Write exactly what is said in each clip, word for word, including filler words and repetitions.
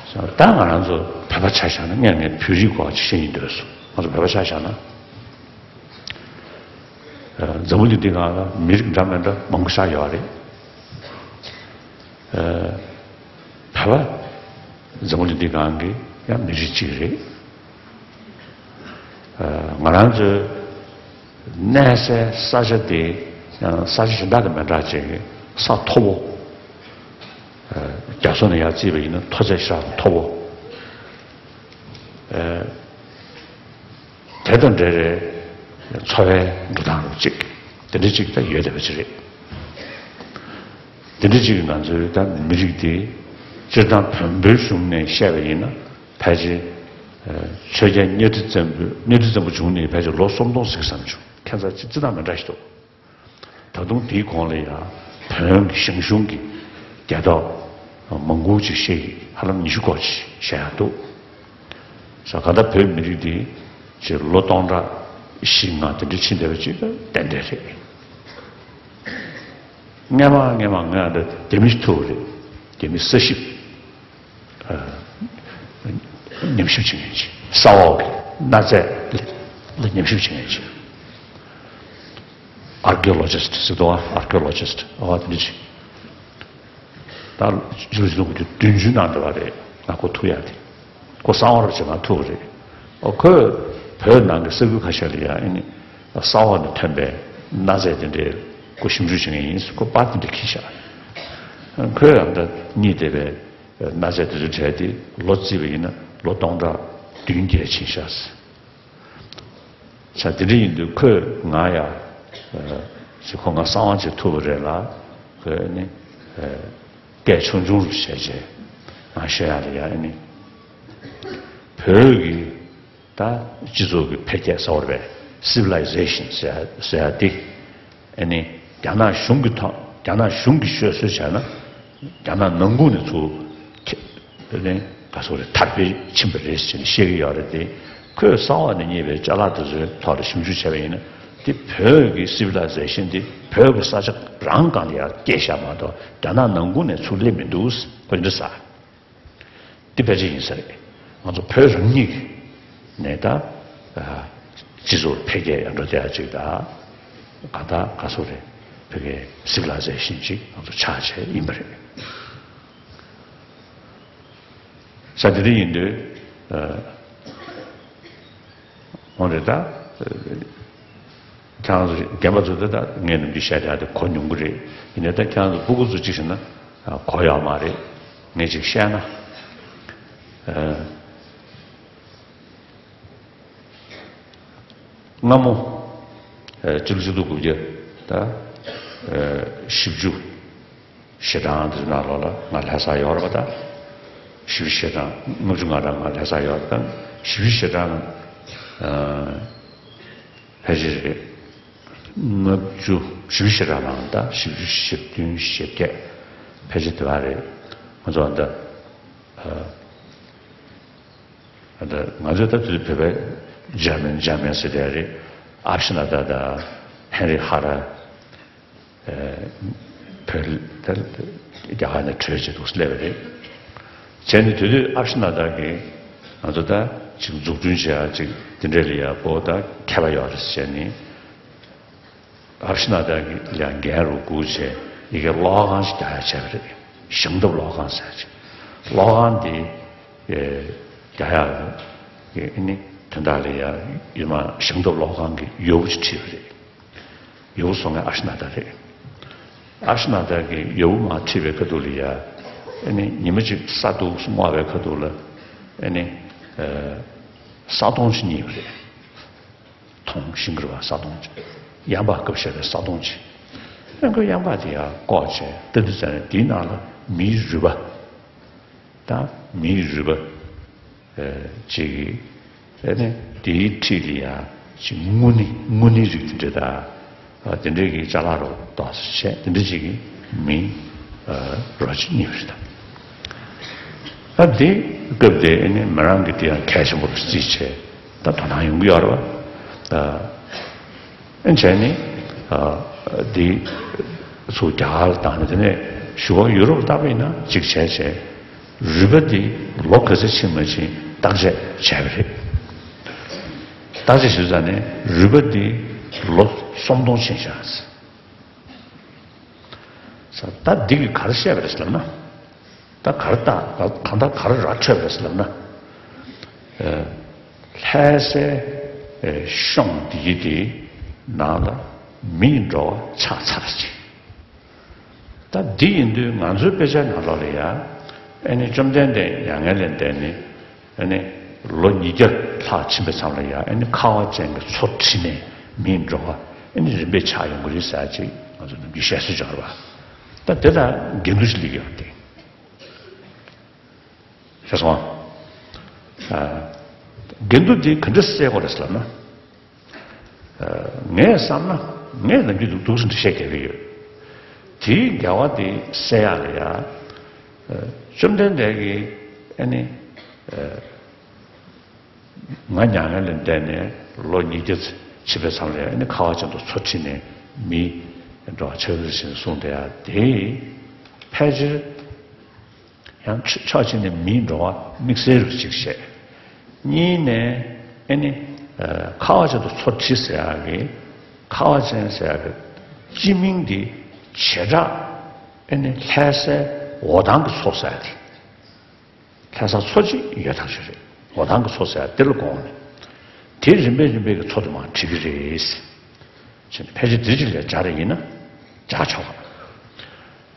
ད་ང་རང་ཚོ་བོད་པ་ཆ་བཞག་ན། ངས་ངས་བོད་རིགས་སྐོར་ཅིག་བཤད་སྙིང་འདོད་སོང་། ང་ཚོ་བོད་པ་ཆ་བཞག་ན། ཨ། འཛམ་བུ་གླིང་འདི་སྒང་ལ་མི་རིགས་འདྲ་མི་འདྲ་མང་པོ་ཞིག་ཡོད་རེད། ཨ། བོད་པ་འཛམ་བུ་གླིང་འདི་སྒང་གི་ཡང་མི་རིགས་གཅིག་རེད། ཨ། ང་རང་ཚོའི་གནས་སའི་ས་ཆ་དེ་ཡང་ས་ཆ་གཞན་དག་དང་མི་འདྲ་བྱས་ས་མཐོ་པོ། ཨ། རྒྱ་མཚོ་ནས་ཡར་བརྩིས་པ་ཡིན་ན་མཐོ་ཚད་ཞེ་དྲག་མཐོ་པོ། ཨ། དེ་དང་འབྲེལ་བའི་འཚོ་བའི་འགྲོ་སྟངས་རོགས་གཅིག་དེ་འདྲ་གཅིག་ད་ཡོད་བསྡད་པ་ཅིག་རེད། དེ་འདྲ་གཅིག་གིས་ང་ཚོའི་ད་མི་རིགས་དེ་སྤྱིར་བཏང་བོན་པོའི་གཞུང་ནས་བཤད་པ་ཡིན་ན། ཕལ་ཆེར། ཨ། ཆོས་རྒྱལ་གཉའ་ཁྲི་བཙན་པོ། གཉའ་ཁྲི་བཙན་པོ་བྱུང་ནས་ཕལ་ཆེར་ལོ་སུམ་སྟོང་ཟིན་བསམ་བྱུང་། ཁྱད་མཚར་ཅིག་རྩི་སྟངས་མི་འདྲ་ཞིག་འདུག་ད་དུང་དེའི་གོང་ལ་ཡང་བོན་ཞང་ཞུང་གི་རྒྱལ་ཐབས་མང་པོ་ཅིག་བཤད་ཀྱི། ཧ་ལམ་ཉི་ཤུ་སྐོར་ཅིག་བཤད་ཡག་འདུག་ས། གང་ལྟར་བོད་མི་རིགས་འདི་ཅིག་ལོ་སྟོང་ཕྲག་བཞི་ལྔ་དེ་འདྲ་ཕྱིན་བསྡད་པ་ཅིག་ཏན་ཏན་རེད། སྔས་མ་སྔས་མ་ང་ལ་རྒྱ་མི་ཞིག་ཐུག་པ་རེད། རྒྱ་མི་ས་ཞིབ། ཨ། ཉམས་ཞིབ་བྱེད་མཁན་ཅིག་ས་འོག་གི་གནའ་རྫས་ལ་ཉམས་ཞིབ་བྱེད་མཁན་ཅིག Archaeologist་ཟེར་འདུག་པ། Archaeologist། ཨ། དེ་འདྲ་ཅིག་ད་ཕྱི་ལོ་ཆིག་སྟོང་དགུ་བརྒྱ་བདུན་ཅུ་ནང་འདྲ་བ་རེད། ང་ཁོ་ཐུག་ཡག་དེ། ཁོ་གསང་བ་རུ་བྱེད་མ་ཐུག་རེད། ཨོ། ཁོས་བོད་ནང་གི་ས་ཁུལ་ཁ་ཤས་ལ་ཡ་ཨ་ནི་ས་འོག་ནས་ཐོན་པའི་གནའ་རྫས་དེ་འདྲའི་ཁོ་ཞིབ་འཇུག་བྱེད་མཁན་ཡིན། ཁོ་པར་དེ་འདྲ་འཁྱེར་ཤག་ཁོས་ཡང་ད་རྙེད་བསྡད་པའི་གནའ་རྫས་དེ་ཚོའི་གྲས་དེ་ལོ་བརྩིས་པ་ཡིན་ན་ལོ་སྟོང་ཕྲག་བདུན་བརྒྱད་ཕྱིན་ཤག་ས། དེ་འདྲ་ཡིན་དུས་ཁོས་ང་ཡ། ཨ། ཅིག་ཁོ་ང་གསང་བ་ཅིག་ཐུག་པ་རེད་ལ། ཁོས་ནི། ཨ། སྐད་ཆུང་ཆུང་རུ་བྱས་བྱས་ང་བཤད་ཡག་ལ་ཡ་ཨ་ནི། བོད་ཀྱི་ད་སྤྱི་ཚོགས་ཀྱི་འཕེལ་རྒྱས་ཟེར་བ་རེད་པས། Civilization་ཟེར་ཡ་ཟེར་ཡ་དེ། ཨ་ནི་རྒྱ་ནག་གཞུང་གི་ཐོག་རྒྱ་ནག་གཞུང་གིས་ཤོད་སྲོལ་བྱས་ན། རྒྱ་ནག་ནང་ཁུལ་ནས་ཚུར་ཁྱེར་ནས་ག་ཚོད་རེད། དར་འཕེལ་ཕྱིན་པ་རེད་ཟེར་ནས་བཤད་ཀྱི་ཡོད་རེད་དེ། ཁོས་གསང་བ་ནས་རྙེད་པའི་ཅ་ལག་དེ་ཚོའི་ཐོག་ལ་ཞིབ་འཇུག་བྱས་པ་ཡིན་ན། དེ་བོད་ཀྱི་civilization་དེ་བོད་ཀྱི་ས་ཆ་རང་སྒང་ལ་ཡར་སྐྱེས་བཞག་མ་གཏོགས་རྒྱ་ནག་ནང་ཁུལ་ནས་ཚུར་སླེབས་མི་འདུག་ཟེར། ཁོ་འདི་ཟེར། འདི་ཕལ་ཆེར་ཡིན་ས་རེད། ང་ཚོ་བོད་རང་ཉིད་ནས་ད། ཨ། སྤྱི་ཚོགས་འཕེལ་རྒྱས་ཡར་འགྲོ་བསྡད་ཡ་ཅིག་དང་། གང་ལྟར་ག་ཚོད་རེད། བོད་ཀྱི་civilization་ཅིག་ང་ཚོ་ཆགས་བྱས་ཡིན་པ་རེད། ས། དེ་འདྲ་ཡིན་དུས། ཨ། འོ་རེད་ད། ཨ། ཁྱེད་རང་ཚོ་རྒན་པ་ཚོ་ད་ད་ངས་ནམ་རྒྱུན་བཤད་བསྡད་དེ་གོ་མྱོང་གི་རེད། ཡིན་ནའི་ད་ཁྱེད་རང་ཚོ་སྤུ་གུ་ཚོ་གཅིག་བྱས་ན་གོ་ཡོད་མ་རེད། ངས་ཅིག་བཤད་ན། ཨ། སྔ་མོ། ཨ། སྤྱི་ལོ་ཆིག་སྟོང་དགུ་བརྒྱ་ད། ཨ། བཞི་བཅུ་ཞེ་གྲངས་དེ་ནང་ལོགས་ལ་ང་ལྷ་ས་ཡོད་རེད་པ། ད་བཞི་བཅུ་ཞེ་གྲངས། ལྔ་བཅུ་ང་གྲངས་ང་ལྷ་ས་ཡོད་རེད། ད་བཞི་བཅུ་ཞེ་གྲངས། ཨ། ཕལ་ཆེར་རེད། ལྔ་བཅུ། བཞི་བཅུ་ཞེ་གྲངས་ནང་ད་བཞི་བཅུ་ཞེ་བདུན་ཞེ་བརྒྱད་ཕལ་ཆེར་དེ་བ་རེད། ང་ཚོ་ད། ཨ། ད་ང་ཚོས་ད་དུས་བོད་པའི་འཇར་མན། འཇར་མན་ཟེར་དེ་རེད། ཨབ་ཤི་ན་ད་དང་ཧེན་རི་ཧ་ར། ཨ། བོད་ད་རྒྱ་གར་ནས་བྲོས་བྱས་འདུག་སླེབས་པ་རེད། བྱས་ནས་དེ་དུས་ཨབ་ཤི་ན་ད་གིས་ང་ཚོ་ད་ཅིག་འཛུགས་སྐྲུན་བྱེད་ཡ་ཅིག་དེ་འདྲ་ལ་ཡ་པོ་ད་མཁས་པ་ཡོད་རེད་ཟེར་ནས། ཨབ་ཤི་ན་ད་གིས་ལ་འགན་རུ་བསྒུགས་བྱས་ཡ་གི་གློག་ཁང་ཞིག་རྒྱག་ཡ་བྱས་པ་རེད། ཞང་སྟོབས་གློག་ཁང་ཟེར་ཅིག་གློག་ཁང་དེ་རྒྱག་ཡ་གི་ཨ་ནི་དོན་དག་ལ་ཡ་ཡུལ་མ་ཞང་སྟོབས་གློག་ཁང་གི་ཡོལ་བ་ཅིག་ཁྲིད་པ་རེད། ཡོལ་བ་བཟོ་མཁན་ཨབ་ཤི་ན་ད་རེད། ཨབ་ཤི་ན་ད་གིས་ཡོལ་བ་མར་ཁྲིད་པའི་ཁ་ཐུག་ལ་ཡ། ཨ་ནི་ཉི་མ་གཅིག་ས་འདུག་སྔོ་བའི་ཁ་ཐུག་ལ། ཨ་ནི། ཨ། ས་དོང་ཅིག་རྙེད་པ་རེད། དོང་། ཤིང་གི་རུ་བ་ས་དོང་ཅིག་གཡང་འབག་སྐབས་བཤད་པའི་ས་དོང་ཅིག་ཨ། ཁོས་གཡང་འབག་དེ་ཡར་བཀོག་བྱས་ལྟ་དུས་ཙམ་ནས་དེའི་ནང་ལ་མིའི་རུས་པ། ད་མིའི་རུས་པ། ཨ། ཅིག་ཨ་ནི་དེའི་འཁྲིས་ལ་ཡ་ཅིག་དངུལ་ནི། དངུལ་ནི་རིགས་དེ་འདྲ་དང་། ཨ། དེ་འདྲའི་གི་ཅ་ལག་རུ་འདུག་སེ་བྱས། དེ་འདྲ་ཅིག་གི་མི། ཨ། རོ་ཅིག་རྙེད་པ་རེད་ད། ཨ། དེ་སྐབས་དེ་ཨ་ནི་མི་རང་གིས་དེ་ཡང་གལ་ཆེན་པོ་རུ་བརྩིས་བྱས་ད་དོ་སྣང་ཡོང་གི་ཡོད་རེད་པ། ཨ། བྱས་ནས། ཨ། དེ་ཚུར་རྒྱ་གར་ལ་བཏང་ནས་དེ་ནས་གཞུག་གུ་ཡུ་རོབ་ལ་བཏང་པ་ཡིན་ན་གཅིག་བྱས་བྱས། རུས་པ་འདི་ལོ་ག་ཚོད་ཕྱིན་མ་ཕྱིན་བརྟག་དཔྱད་བྱས་པ་རེད། བརྟག་དཔྱད་བྱས་ཙང་ནས་རུས་པ་འདི་ལོ་སུམ་སྟོང་ཕྱིན་ཤག་ཟེར། ད་འདི་གིས་ག་རེ་བཤད་པ་རེད་ཟེར་ལབ་ན། ད་ག་རེ་ལྟ་གང་ལྟར་ག་རེ་ར་འཕྲོད་པ་རེད་ཟེར་ལབ་ན། ལྷ་སའི་གཤོང་འདི་གི་དེའི་ནང་ལ་མིའི་འགྲོ་བ་ཆགས་ཚར་ཅིག་ད་འདི་ཡིན་དུས་ང་ཚོའི་དཔེ་ཆ་ནང་ལོགས་ལ་ཡ། ཨ་ནི་བཅོམ་ལྡན་འདས་མྱ་ངན་ལས་འདས་ནས་ཨ་ནི་ལོ་ཉིས་བརྒྱ་ལྷག་ཕྱིན་པའི་མཚམས་ལ་ཡ། ཨ་ནི་ཁ་བ་ཅན་གྱི་མཚོ་བྲིས་ནས་མིའི་འགྲོ་བ་ཨ་ནི་རིམ་པས་ཆགས་ཡོང་གི་རེད་ཟེར་ཅིག་ང་ཚོ་ནམ་རྒྱུན་བཤད་སྲོལ་ཅིག་ཡོད་རེད་པ། ད་དེ་ལ་འགལ་འདུ་ཞིག་སླེབས་ཡོད་དེ། ཤེས་སོང་ཨ། འགལ་འདུ་འདི་ག་འདྲ་སེལ་དགོས་རེད་ཟེར་ལབ་ན། ངས་བསམ་ན་ངས་ནམ་རྒྱུན་འདུག་འདུག་སེ་འདྲ་བཤད་བསྡད་ཀྱི་ཡོད། དེའི་འགལ་བ་དེ་སེལ་ཡག་ལ་ཡ། བཅོམ་ལྡན་འདས་ཀྱིས་ཨ་ནི། ང་མྱ་ངན་ལས་འདས་ནས་ལོ་ཉིས་བརྒྱ་ཕྱིན་པའི་མཚམས་ལ་ཡ་ཨ་ནི་ཁ་བ་ཅན་དུ་མཚོ་ཁྲིད་ནས་མིའི་འགྲོ་བ་ཆགས་ཀྱི་རེད་ཟེར་གསུངས་བསྡད་ཡ་དེ། ཕལ་ཆེར། ཡང་ཕྱོགས་གཅིག་ནས་མིའི་འགྲོ་བ་དམིགས་བསལ་རུ་གཅིག་བཤད། གཉིས་ནས་ཨེ་ནི། ཁ་བ་ཅན་དུ་མཚོ་ཁྲིད་ཟེར་ཡག་གི། ཁ་བ་ཅན་ཟེར་ཡག་གི་སྤྱི་མིང་འདི་བྱེ་བྲག་ཨེ་ནི་ལྷ་སའི་འོ་ཐང་གི་མཚོ་ཟེར་ཡག་དེ། ལྷ་སར་མཚོ་གཅིག་ཡོད་ཐག་ཆོད་རེད། འོ་ཐང་གི་མཚོ་ཟེར་ཡག་དེ་ལ་དགོངས་ནས། དེ་རིམ་པས་རིམ་པས་ཀྱི་མཚོ་དེ་མར་བྲིས་ཀྱི་རེད། ཕལ་ཆེར་དེ་གཅིག་ལ་སྦྱར་ཡིན་ན་སྦྱར་ཆོག་ག་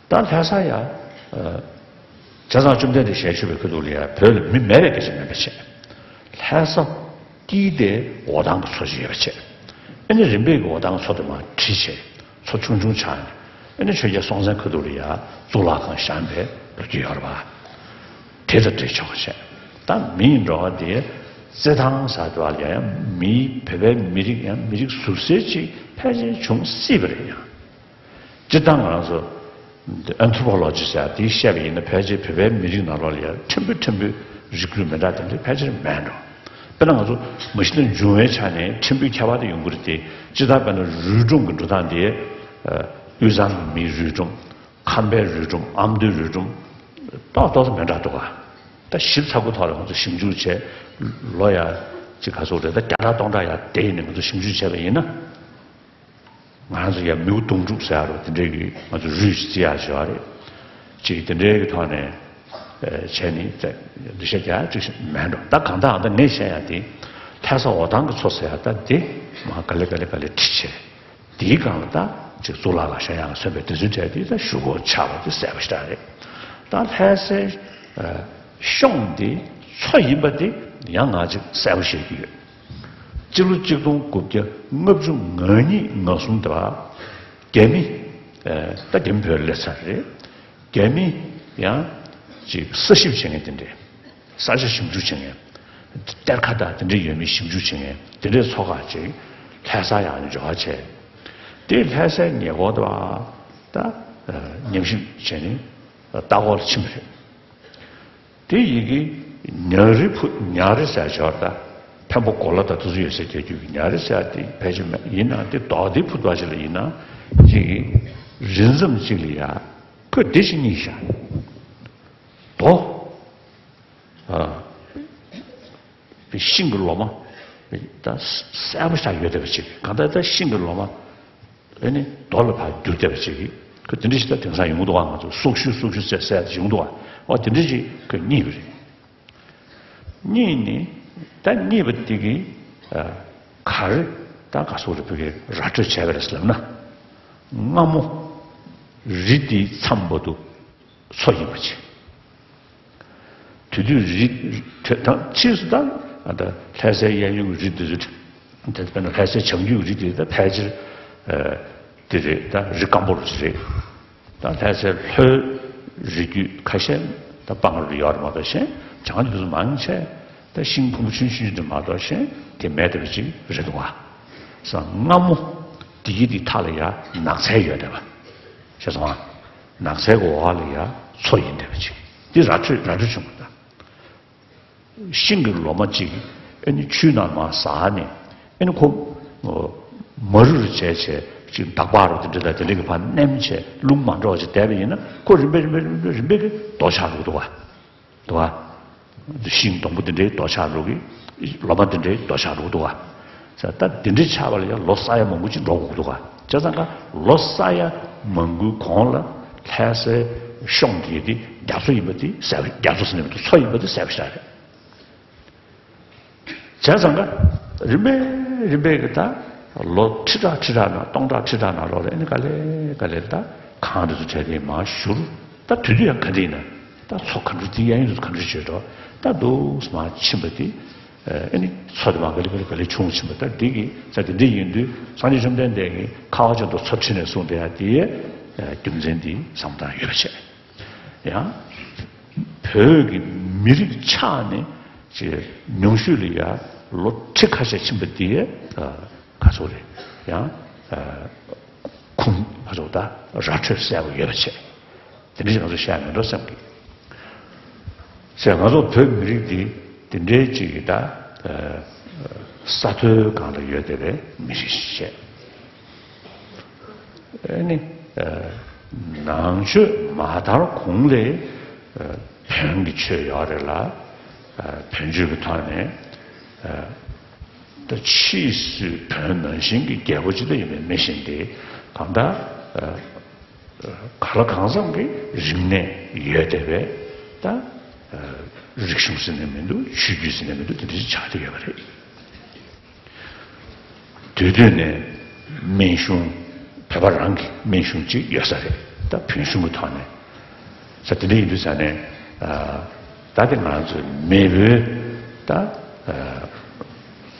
ད་ལྷ་ས་ཡ། བྱས་ཙང་བཅོམ་ལྡན་འདས་ཞལ་བཞུགས་པའི་ཁ་ཐུག་ལ་ཡ་བོད་ལ་མི་མེད་པའི་སྐད་ཆ་མེད་པ་བྱས། ལྷ་ས་དེའི་དེ་འོ་ཐང་གི་མཚོ་ཞིག་ཡོད་པ་བྱས། ཨ་ནི་རིམ་པས་ཀྱི་འོ་ཐང་མཚོ་དེ་མར་བྲིས་བྱས་མཚོ་ཆུང་ཆུང་ཆགས་ནས་ཨ་ནི་ཆོས་རྒྱལ་སྲོང་བཙན་ཁ་ཐུག་ལ་ཡ་གཙུག་ལག་ཁང་བཞེངས་པའི་ལོ་རྒྱུས་ཡོད་རེད་པ། དེ་དང་འབྲེལ་ཆོག་པ་བྱས། ད་མིའི་འགྲོ་བ་དེ་བརྩེ་ཐང་ཟེར་དུས་ལ་ཡ་ཡང་མིའི་བོད་པའི་མི་རིགས་ཡང་མི་རིགས་ཟུར་གསལ་ཅིག་ཕལ་ཆེར་བྱུང་སྲིད་པ་རེད་ཡང་། སྤྱིར་བཏང་ང་རང་ཚོ་ཨན་ཐྲོ་པོ་ལོ་ཇི་ཟེར་དེ་བཤད་པ་ཡིན་ན་ཕལ་ཆེར་བོད་པའི་མི་རིགས་ནང་ལོགས་ལ་ཡང་ཕྲན་བུ་ཕྲན་བུ་རིགས་རུས་མི་འདྲ་དེ་འདྲ་ཕལ་ཆེར་མེད་འགྲོ། དཔེར་ན་ང་ཚོ་མ་གཞི་ནས་འབྱུང་བའི་ཆ་ནས་ཕྲན་བུ་ཁྱད་པར་དེ་ཡོང་གི་རེད་དེ། སྤྱིར་བཏང་དཔེར་ན་རུས་སྒྲོམ་གྱི་འགྲོ་སྟངས་དེ། དབུས་གཙང་གི་མིའི་རུས་སྒྲོམ། ཁམས་པའི་རུས་སྒྲོམ། ཨ་མདོའི་རུས་སྒྲོམ། ཏོག་ཏོག་ཙམ་མི་འདྲ་འདུག་ག་ད་ཞིབ་ཚགས་པོ་ཐོག་ལ་ང་ཚོ་ཞིབ་འཇུག་བྱས། ལོ་ཡ་གཅིག་ག་ཚོད་རེད། ད་བརྒྱ་ཕྲག་སྟོང་ཕྲག་ཡར་བསྡད་ཡིན་ནས་ང་ཚོ་ཞིབ་འཇུག་བྱས་པ་ཡིན་ན། ང་རང་ཚོ་ཡ་མིའུ་གདུང་དྲུག་ཟེར་ཡ་རོ་དེ་འདྲའི་གི་ང་ཚོ་རུས་ཤིག་བརྩི་ཡ་ཞོ་རེད། ཅིག་དེ་འདྲའི་གི་ཐོག་ནས་བྱས་ནས་འདི་བཤད་རྒྱ་ཅིག་མེད་འགྲོ། ད་གང་ལྟར་ཨ་ད་ངས་བཤད་ཡ་དེ་ལྷ་ས་འོ་ཐང་གི་མཚོ་ཟེར་ཡ་ད་དེ་མ་ག་ལེ་ག་ལེ་ག་ལེ་བྲིས་བྱས། དེའི་སྒང་ལ་ད་ཅིག་གཙུག་ལག་ཁང་བཞེངས་ཡག་གི་མཚོན་པའི་དེ་ཚོའི་གྲས་དེ་ད་ཞུ་དགོས་ཆགས་པ་དེ་གསལ་པོ་ཞེ་དྲག་རེད། ད་ལྷ་སའི་གཤོང་འདི་མཚོ་ཡིན་པ་དེ་ཡང་ང་ཅིག་གསལ་པོ་ཤེས་ཀྱི་ཡོད། སྤྱི་ལོ་གཅིག་སྟོང་དགུ་བརྒྱ་ལྔ་བཅུ་ང་གཉིས་ང་གསུམ་དུ་རྒྱ་མི། ད་རྒྱ་མི་བོད་ལ་སླེབས་ཚར་རེད། རྒྱ་མི་ཡང་ཅིག་ས་ཞིབ་བྱེད་མཁན་དེ་འདྲས། ས་ཆ་ཞིབ་འཇུག་བྱེད་མཁན། གཏེར་ཁ་དང་དེ་འདྲ་ཡོད་མེད་ཞིབ་འཇུག་བྱེད་མཁན་དེ་འདྲའི་ཚོ་ཁག་ཅིག་ལྷ་ས་ཡང་འབྱོར་བ་བྱས། དེ་ལྷ་སའི་ཉེ་འཁོར་དུ་ད་ཉམས་ཞིབ་བྱས་ནས་ལྟ་སྐོར་ལ་ཕྱིན་པ་རེད། དེ་ཡི་གེ་ཉ་རི་ཕུ་ཉ་རི་ཟེར་ཞོར་ད་འཕན་པོ་གོ་ལ་དང་དུ་ཚོད་ཡོད་སའི་རྒྱལ་རྒྱུད་ཀྱི་ཉ་རི་ཟེར་དེ་ཕལ་ཆེར་མེད། ཡིན་ནའང་དེ་རྡོ་དེ་ཕུ་དུ་བ་ཞིག་ལ་ཡིན་ན་ཅིག་གི་རི་མཚམས་ཅིག་ལ་ཡ་ཁོས་དེ་ཞིག་རྙེད་ཤག་རྡོ། ཤིང་གི་ལོ་མ། ད་གསལ་པོ་ཞིག་ཡོད་བསྡད་པ་ཅིག་གང་ལྟར་ད་ཤིང་གི་ལོ་མ། ཨེ་ནི་རྡོ་ལ་ཕར་བསྒྱུར་བསྡད་པ་ཅིག་ཁོ་དེ་འདྲ་ཞིག་ད་དེང་སང་ཡོང་གི་འདུག་ག་ང་ཚོ་སྲོག་ཤུལ་སྲོག་ཤུལ་ཟེར་ཟེར་ཡོང་གི་འདུག་ག་འོ་དེ་འདྲ་ཞིག་ཁོས་རྙེད་པ་རེད། རྙེད་ནི་ད་རྙེད་པ་དེ་གིས་ག་རེ་ད་ག་སོགས་རེ་བོད་ཀྱི་ར་སྤྲོད་བྱས་པ་རེད་ཟེར་ལབ་ན། སྔ་མོ་རི་དེའི་མཚམས་བར་དུ་མཚོ་ཡིན་པ་བྱས། དེ་དུས་རི་དེ་དང་ཕྱིས་སུ་ད་ད་ལྷ་སའི་གཡས་གཡོན་གྱི་རི་འདི་ཚོ་དེ་དཔེར་ན་ལྷ་སའི་བྱང་རྒྱུད་ཀྱི་རི་དེ་ད་ཕལ་ཆེར་འདི་རེད། ད་རི་སྐམ་པོ་རེད། ད་ལྷ་སའི་ལྷོའི་རི་རྒྱུད་ཁ་ཤས་ད་སྤང་རི་ཡོད་རེད་མ་གཏོགས་གཞན་བྱང་རྒྱུད་དུ་མང་ཆེ་ད་ཤིང་ཕུང་པོ་ཆུང་ཆུང་དེ་མ་གཏོགས་གཞན་དེ་མེད་བསྡད་པ་ཅིག་རེད་འདུག་ག་སྔ་མོ་དེ་གི་དེ་མཐའ་ལ་ཡ་ནགས་ཚལ་ཡོད་བསྡད་པ་ཤེས་སོང་ཨ། ནགས་ཚལ་གྱི་འོག་ལ་ཡ་མཚོ་ཡིན་བསྡད་པ་ཅིག་འདི་ར་འཕྲོད་ར་འཕྲོད་བྱུང་བ་ད། ཤིང་གི་ལོ་མ་གཅིག་ཨ་ནི་ཆུའི་ནང་མར་ཟགས་ནས་ཨ་ནི་ཁོ་མ་རུལ་བྱས་བྱས་ཅིག་འདག་པ་རུ་དེ་འདྲ་དང་དེ་འདྲ་གི་བར་མནན་བྱས་རླུང་མ་འགྲོ་བ་ཅིག་བསྡད་པ་ཡིན་ན་ཁོ་རིམ་པས་རིམ་པས་རིམ་པས་རིམ་པས་ཀྱི་རྡོ་ཆགས་འགྲོ་གི་འདུག་བ། འདུག་ག་ཤིང་སྡོང་པོ་འདི་འདྲའི་རྡོ་ཆགས་འགྲོ་གི། ལོ་མ་འདི་འདྲའི་རྡོ་ཆགས་འགྲོ་གི་འདུག་ག་ད་འདི་འདྲའི་ཆགས་པ་ལ་ཡང་ལོ་ས་ཡ་མང་པོ་ཅིག་འགྲོ་དགོས་ཀྱི་འདུག་ག་བྱས་ཙང་ཀ་ལོ་ས་ཡ་མང་པོའི་གོང་ལ་ལྷ་སའི་གཤོང་དེ་དེ་རྒྱ་མཚོ་ཡིན་པ་དེ་གསལ་པོ། རྒྱ་མཚོ་ཟེར་ནས་མི་འདུག་མཚོ་ཡིན་པ་དེ་གསལ་པོ་ཞིག་རེད། བྱས་ཙང་ཀ་རིམ་པས་རིམ་པས་ཀྱི་ད་ལོ་ཁྲི་ཕྲག་ཁྲི་ཕྲག་ནང་སྟོང་ཕྲག་ཁྲི་ཕྲག་ནང་ལོགས་ལ་ཨ་ནི་ག་ལེ་ག་ལེ་ད་གངས་འདི་ཚོ་བྲལ་ཏེ་མར་བཞུར། ད་དུས་དུས་ཡང་ག་འདྲ་ཡིན་ན་ད་མཚོ་ག་འདྲ་དེ་གཡས་གཡོན་དུ་ག་འདྲ་བྱས་འགྲོ། ད་འདུག་སེ་མར་ཕྱིན་པ་དེ་ཨ་ནི་མཚོ་དེ་མར་ག་ལེ་ག་ལེ་ག་ལེ་ཆུང་ཕྱིན་པ། ད་འདི་གི་ས་དེ་འདྲ་ཡིན་དུས་སངས་རྒྱས་བཅོམ་ལྡན་འདས་ཀྱིས་ཁ་བ་ཅན་དུ་མཚོ་ཁྲིད་ནས་གསུངས་བསྡད་ཡ་དེའི་རྒྱུ་མཚན་འདི་བསམ་བློ་བཏང་ཡོད་པ་བྱས། ཡང་བོད་ཀྱི་མི་རིགས་ཆགས་ནས་ཅེས་ཉུང་ཤོས་ལ་ཡ་ལོ་ཁྲི་ཁ་ཤས་ཕྱིན་པ་དེ་ག་ཚོད་རེད། ཡང་ཁུངས་ག་ཚོད་ད་ར་འཕྲོད་གསལ་པོ་ཡོད་པ་བྱས། དེ་འདྲ་ཞིག་ང་ཚོས་བཤད་མེད་འགྲོ་བསམ་གི། ཟེར་ང་ཚོ་བོད་མི་རིགས་འདི་དེ་འདྲའི་ཅིག་གི་ད་ས་མཐོའི་སྒང་ལ་ཡོད་བསྡད་པའི་མི་རིགས་ཤིག་བྱས། ཨ་ནི་ནང་ཆོས་མ་དར་གོང་ལས་བོན་གྱི་ཆོས་ཡོད་རེད་ལ། བོན་ཆོས་ཀྱི་ཐོག་ནས་ད་ཕྱིས་སུ་བོན་ནང་བཞིན་གྱི་རྒྱལ་པོ་ཅིག་ད་ཡིན་པའི་མི་ཞིག་འདི་གང་ལྟར་ག་ལ་གང་འཚམ་གྱི་རིག་གནས་ཡོད་བསྡད་པའི་ད་རིག་གཞུང་ཟེར་ནས་མི་འདུག་ཆོས་བརྒྱུད་ཟེར་ནས་མི་འདུག་དེ་འདྲ་ཞིག་ཆགས་བསྡད་ཡོད་པ་རེད། དེ་དུས་ནས་སྨན་གཞུང་། བོད་པ་རང་གི་སྨན་གཞུང་ཅིག་ཡོད་ས་རེད། ད་བོན་གཞུང་གི་ཐོག་ནས་ས་དེ་འདྲ་ཡིན་དུས་ས་ནས་ད་དེ་ང་ཚོའི་མེས་པོའི་ད་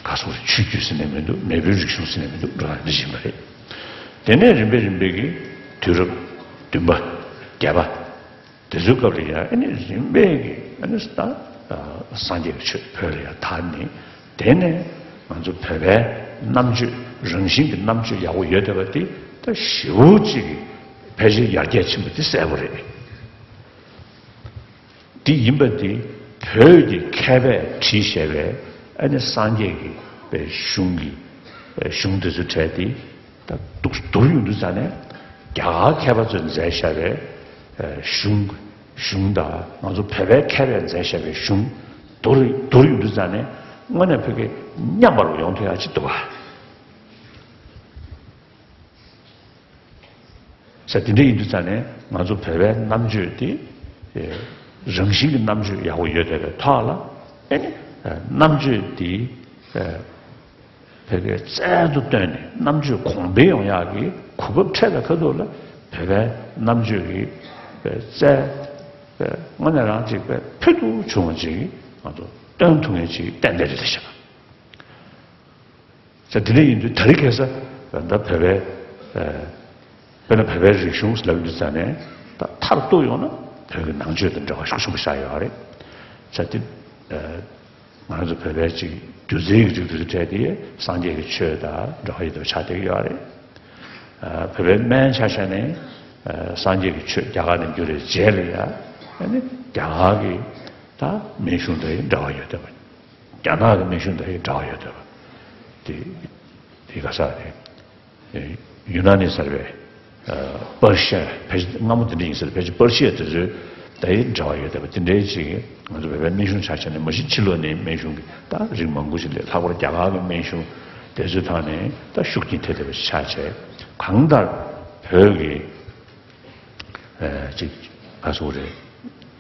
ག་སོགས་ཆོས་བརྒྱུད་ཟེར་ནས་མི་འདུག་མེས་པོའི་རིག་གཞུང་ཟེར་ནས་མི་འདུག་འགྲོ་བ་འདི་བཞིན་པ་རེད། དེ་ནས་རིམ་པས་རིམ་པས་ཀྱི་དུས་རབས་བདུན་པ་བརྒྱད་པ། དེ་ཚོའི་སྐབས་ལ་ཡང་ཨ་ནི་རིམ་པས་ཀྱི་ཨ་ནི་ད་སངས་རྒྱས་ཀྱི་ཆོས་བོད་ལ་ཡང་དར་ནས། དེ་ནས་ང་ཚོ་བོད་པའི་རྣམ་དཔྱོད། རང་བཞིན་གྱི་རྣམ་དཔྱོད་ཡག་པོ་ཡོད་བསྡད་པ་དེ་ད་ཞེ་པོ་ཅིག་གི་ཕལ་ཆེར་ཡར་རྒྱས་ཕྱིན་པ་དེ་གསལ་པོ་རེད། དེ་ཡིན་པ་དེ་བོད་ཀྱི་མཁས་པས་བྲིས་བཞག་པའི་ཨ་ནི་སངས་རྒྱས་ཀྱི་པའི་གཞུང་གི་གཞུང་དེ་ཚོའི་གྲས་དེ་ད་བསྡུར་བསྡུར་ཡོང་དུས་ཙ་ནས་རྒྱ་གར་མཁས་པ་ཚོས་མཛད་བཞག་པའི་གཞུང་གཞུང་དང་ང་ཚོ་བོད་པའི་མཁས་པས་མཛད་བཞག་པའི་གཞུང་བསྡུར་བསྡུར་ཡོང་དུས་ཙ་ནས་དངོས་གནས་བོད་ཀྱི་མཉམ་པར་ཡོང་ཐུབ་ཡག་ཅིག་འདུག་ག་ས་དེ་འདྲ་ཡིན་དུས་ཙ་ནས་ང་ཚོ་བོད་པའི་རྣམ་དཔྱོད་དེ་རང་བཞིན་གྱི་རྣམ་དཔྱོད་ཡག་པོ་ཡོད་བསྡད་པའི་ཐོག་ལ་ཨ་ནི་རྣམ་དཔྱོད་དེ་བོད་པའི་རྩལ་དུ་བཏོན་ནས་རྣམ་དཔྱོད་གོང་འཕེལ་ཡོང་ཡག་གི་གོ་སྐབས་འཕྲད་པའི་ཁ་ཐུག་ལ་བོད་པའི་རྣམ་དཔྱོད་ཀྱི་རྩལ་དངོས་གནས་རང་ཅིག་པའི་ཕུལ་དུ་བྱུང་བ་ཅིག་ང་ཚོ་སྟོན་ཐུབ་མཁན་ཅིག་ཏན་ཏན་རེད་ཤག་ས་དེ་འདྲ་ཡིན་དུས་ད་རེས་ཁ་སང་ད་བོད་པའི་དཔེར་ན་བོད་པའི་རིག་གཞུང་ལབ་དུས་ཙ་ནས་ད་མཐར་གཏུགས་ཡོང་ན་བོད་ཀྱི་ནང་ཆོས་དང་འབྲེལ་བ་ཤུགས་ཆེན་པོ་ཆགས་ཡོད་རེད། ས་དེ་ང་རང་ཚོ་བོད་པའི་ཅིག་སྒྱུ་རྩལ་གྱི་རིགས་དེ་ཚོ་གྲས་དེ་སངས་རྒྱས་ཀྱི་ཆོས་དང་འབྲེལ་བ་ཡོད་པ་ཆགས་བསྡད་ཀྱི་ཡོད་རེད། བོད་པའི་སྨན་ཆ་བཞག་ནས་སངས་རྒྱས་ཀྱི་ཆོས་རྒྱ་གར་ནས་བསྒྱུར་བའི་རྗེས་ལ་ཡང་རྒྱ་གར་གྱི་ད་སྨན་གཞུང་དང་འབྲེལ་བ་ཡོད་བསྡད་པ། རྒྱ་ནག་གི་སྨན་གཞུང་དང་ཡང་འབྲེལ་བ་ཡོད་བསྡད་པ། དེ་དེ་ག་ས་རེད། ཡུན་ནན་ནས་ཟེར་བའི་པར་ཤི་ཡ་ཕལ་ཆེར་སྔ་མོ་དེ་འདྲ་ཡིན་ཟེར། ཕལ་ཆེར་པར་ཤི་ཡ་དེ་ཚོའི་དང་ཡང་འབྲེལ་བ་ཡོད་བསྡད་པ་དེ་འདྲའི་ཅིག་ང་ཚོ་བོད་པའི་སྨན་གཞུང་ཆ་བཞག་ནས་མ་གཞི་ཕྱི་ལོགས་ནས་སྨན་གཞུང་གི་ད་རིགས་མང་པོ་ཞིག་སླེབས། ལྷག་པར་རྒྱ་གར་གྱི་སྨན་གཞུང་དེ་ཚོའི་ཐོག་ནས་ད་ཤུགས་རྐྱེན་ཐེབས་བསྡད་པ་ཞིག་ཆགས་བྱས། གང་ལྟར་བོད་ཀྱི་ཨ་ཅིག་ག་སོགས་རེད།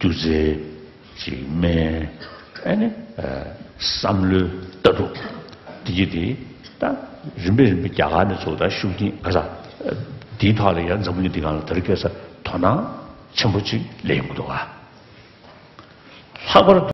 སྒྱུ་རྩལ་ཅིག་སྨན་ཨ་ནི་ཨ་བསམ་བློའི་ལྟ་གྲུབ་འདི་གི་དེ་ད་རིམ་པས་རིམ་པས་རྒྱ་གར་ནས་ཚུར་ད་ཤུགས་རྐྱེན་ག་ས་འདིའི་ཐོག་ལ་ཡང་འཛམ་བུ་གླིང་འདི་སྒང་ལ་ད་རེས་ཁ་སང་དོ་སྣང་ཆེན་པོ་ཅིག་སླེབས་ཡོང་གི་འདུག་ག་ལྷག་པར་